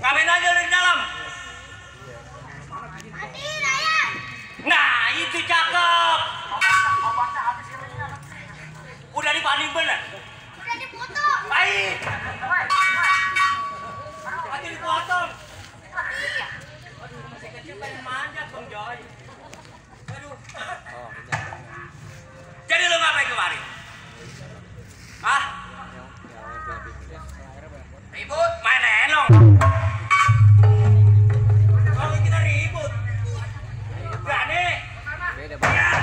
Ngapain aja di dalam? Nah, itu cakep. Udah dibanding bener? Udah dipotong. Baik. Lagi dipotong. Masih kecil pengen manjat Bang Joy. Aduh. Jadi lu ngapain kemari? Hah? Ribut? Main enong. Kalau kita ribut. Berani? Beda banget.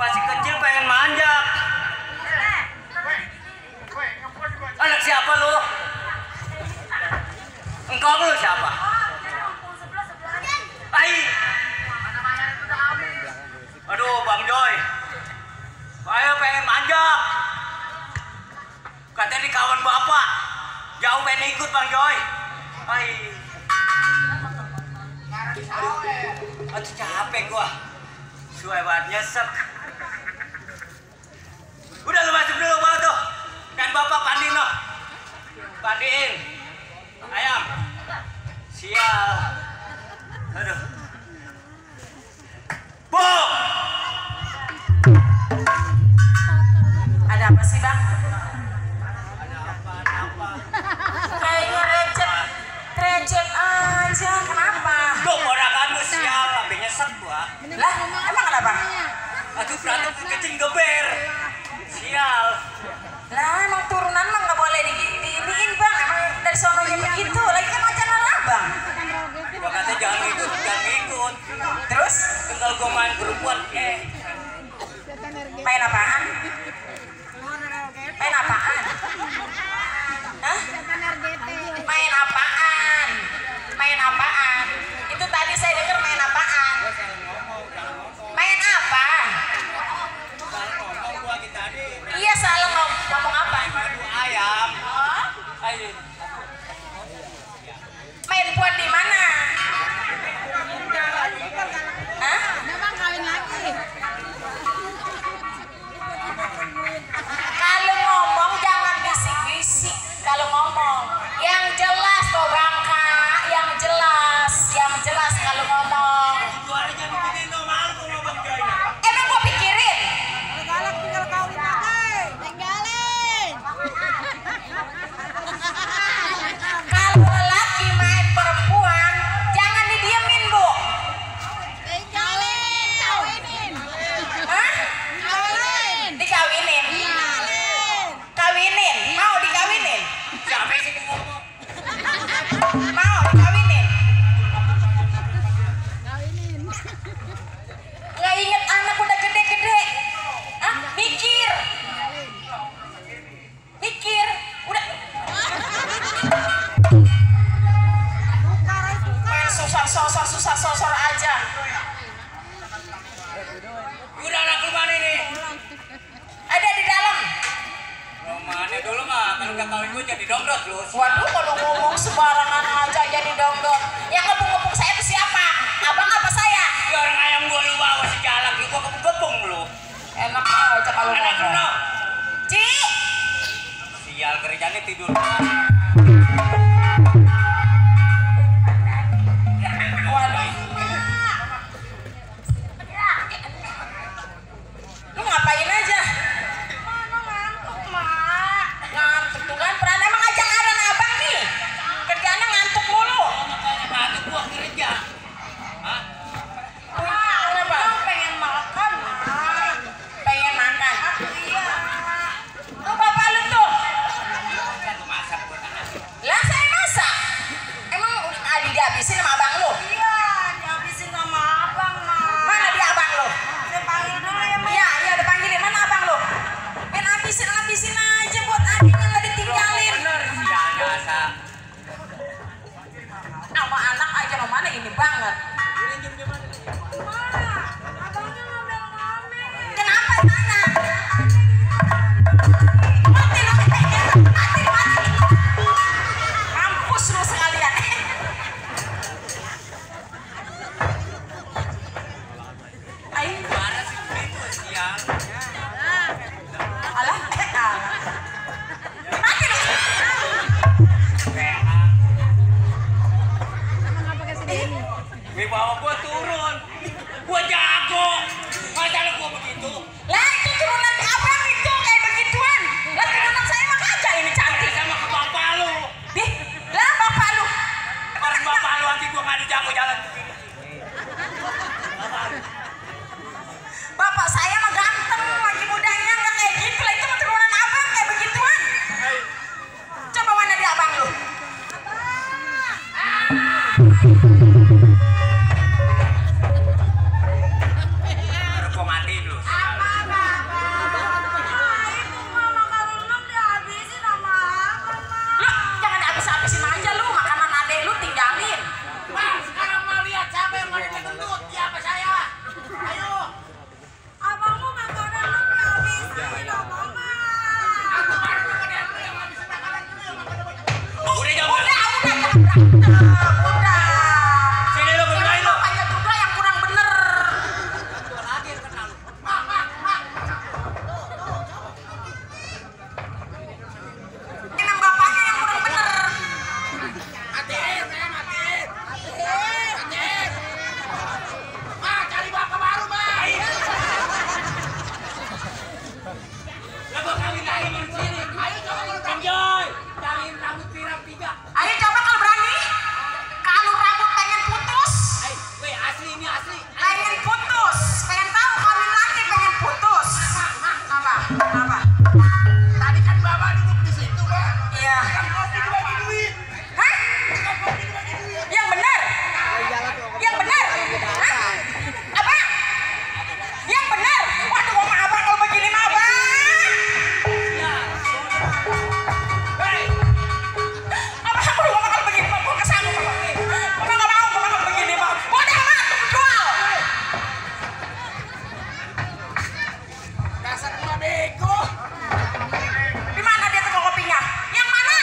Masih kecil pengen manjat. Anak siapa lu? Engkau lu siapa? Aduh Bang Joy, ayo pengen manjat. Katanya di kawan bapak, jauh pengen ikut Bang Joy. Aduh capek gua. Suai banget nyesek. Udah lu masuk dulu bawah tuh. Kan bapak pandiin loh. Pandiin. Ayam. Sial. Aduh. Bu. Ada apa sih Bang? Ada apa? Kayaknya recek aja. Kenapa? Tuh ponakan lu sial. Sampai nyesek gua. Lah, emang kenapa? Aduh berantem kecing geber. Sial. Lah, emang turunan mah nggak boleh diiniin Bang. Emang dari sononya begitu. Lagi kan wacana Abang. Gua kata jangan ikut. Terus? Tinggal gua main perempuan. Main apaan? Main sosor susah sosor aja. Udah anak lu mana nih? Ada di dalam. Mana dulu mah, kalau nggak kawin gue jadi dongdot lu. Waduh, kalau ngomong sembarangan aja jadi dongdot. Yang ngepung-ngepung saya itu siapa? Abang apa saya? Ya orang ayam gua lu bawa sejalan, gua kepung-kepung lu. Enak aja kalau Anak lu ngomong. no. Ci, Sial kerjanya tidur. waduh. Lu ngapain aja? Ngantuk tuh kan, peran emang aja ada abang nih. Kerjaannya ngantuk mulu. Makanya gua kerja. Hah? Kenapa? Pengen makan, pengen makan. Iya. Tuh bapak lu tuh. Kan lu masak buat anak. Lah saya masak. Emang udah dihabisin sama abang lu? Iya, dihabisin sama abang, Mak. Mana dia abang lu? Saya panggil dulu ya, Mak. Iya, iya udah panggilin. Mana abang lu? Main habisin aja buat adiknya nggak ditinggalin. Bener sial biasa. Sama anak aja sama mana ini banget. Mak, abangnya ngambil-ngambil. Kenapa sana? Mati lu, mati. Mampus lu sekalian. Ayo, Mana sih itu sial. alah, mati lu. Wibawa gua turun. Gua jago. Masalah gua begitu. Lah itu turunan abang itu kayak begituan. Lah turunan saya mah kaca ini cantik. Sama ke bapak lu. Dih, lah bapak lu. Orang bapak lu nanti gua nggak ada jago jalan begini. Bapak saya mah ganteng, lagi mudanya nggak kayak gitu lah. Itu mah turunan abang kayak begituan. Coba mana dia abang lu? Baru gua matiin lu. Itu, Mak, makan rendang dihabisin sama abang, Mak. Lu jangan habis-habisin aja lu makanan adek lu tinggalin. Bang, sekarang mau lihat siapa yang mau gendut, dia apa saya? Ayo. Abangmu makan rendang dihabisin sama Mak. Aku baru kemudian lu yang habisin makanan dulu yang makan banyak. Udah jam Udah, udah. Sini lu Emang kerjain lu. bapaknya juga yang kurang bener. Emang bapaknya yang kurang bener. Matiin, saya matiin. Matiin. Ah, cari bapak baru, Bang. Lah gua kawin lagi di sini. Ayo coba lu Joy. Cariin rambut pirang 3. Ayo coba kalau berani. Kalau rambut pengen putus. Ayo, weh asli ini asli. Pengen putus. Pengen tahu kawin lagi pengen putus. Apa? Apa? Tadi kan bapak duduk di situ, Bang. Iya. Kan kopi dibagi duit. Hah? Kan kopi dibagi duit. Yang benar. Yang benar. Hah? Apa? Yang benar. Waduh, mau abang kalau begini mah abang. Ya. Hei, Abang kalau bakal begini mah gua kesana mah. Abang nggak mau bakal begini mah. Udah mah tuh jual. dasar gua bego. Di mana dia tuh kopinya? Yang mana?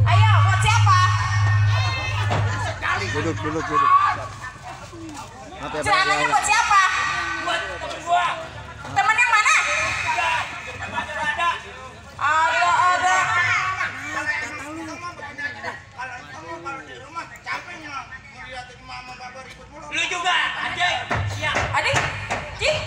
Ayo, buat siapa? Duduk. Maaf ya, Celananya buat siapa? Buat temen gua. Temen yang mana? Ada. Ada. Lu juga, anjing. Siap. Adik, Cik.